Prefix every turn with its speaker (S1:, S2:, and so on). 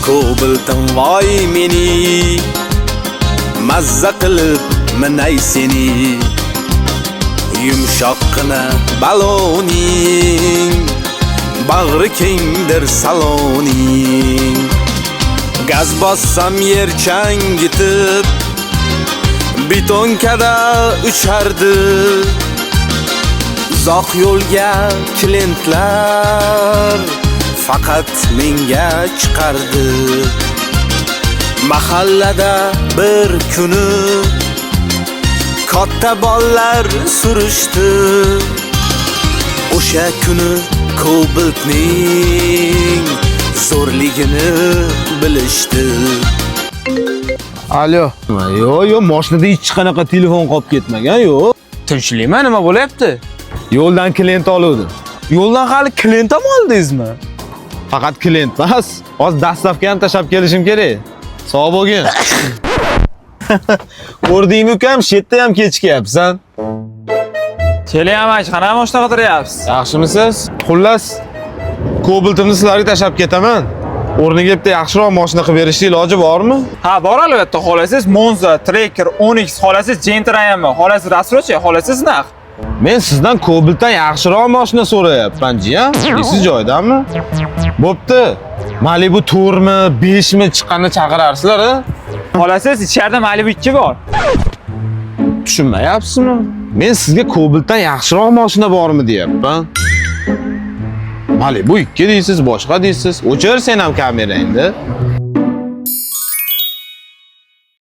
S1: Kobaltim voy meni, mazza qilib minay seni. Yumshoqqina baloning, bag'ri kengdir saloning. Gaz bossam yer changitib, betonkada uchardi. Uzoq yo'lga klientlar faqat menga chiqardi. Mahallada bir kuni katta bollar surishdi. O'sha kuni Kobaltning zo'rligini bilishdi.
S2: Alo.
S3: Yo'q, yo'q, mashinada hech qanaqa telefon qolib ketmagan, yo'q.
S2: Tinchlikmi, nima bo'lyapti?
S3: Yo'ldan klient oluvdim.
S2: Yo'ldan hali klient ham oldingizmi?
S3: Faqat klient emas, hozir доставка ham tashlab kelishim kerak. Sog' bo'lgin. Ko'rdingmi ukam, shu yerda ham kechikyapsan.
S2: Kelyapman, qanaqa mashina qidiryapsiz?
S3: Yaxshimisiz? Xullas, Kobaltimni sizlarga tashlab ketaman. O'rniga bitta yaxshiroq mashina qilib berishni iloji bormi?
S2: Ha, bor albatta, xohlasangiz Monza, Tracker, Onix, xohlasangiz Gentra ham bor. Xohlasangiz рассрочка, xohlasangiz naqd.
S3: Men sizdan Kobaltdan yaxshiroq mashina so'rayapman, jiyan. Esiz joyidami? Bo'pti. Malibu 4 mi, 5 mi chiqqanda chaqirarsizlar, a?
S2: Xohlasangiz ichkarida Malibu 2 bor.
S3: Tushunmayapsizmi? Men sizga Kobaltdan yaxshiroq mashina bormi deyapman. Malibu 2 deysiz, boshqa deysiz. O'chir sen ham kamerangni.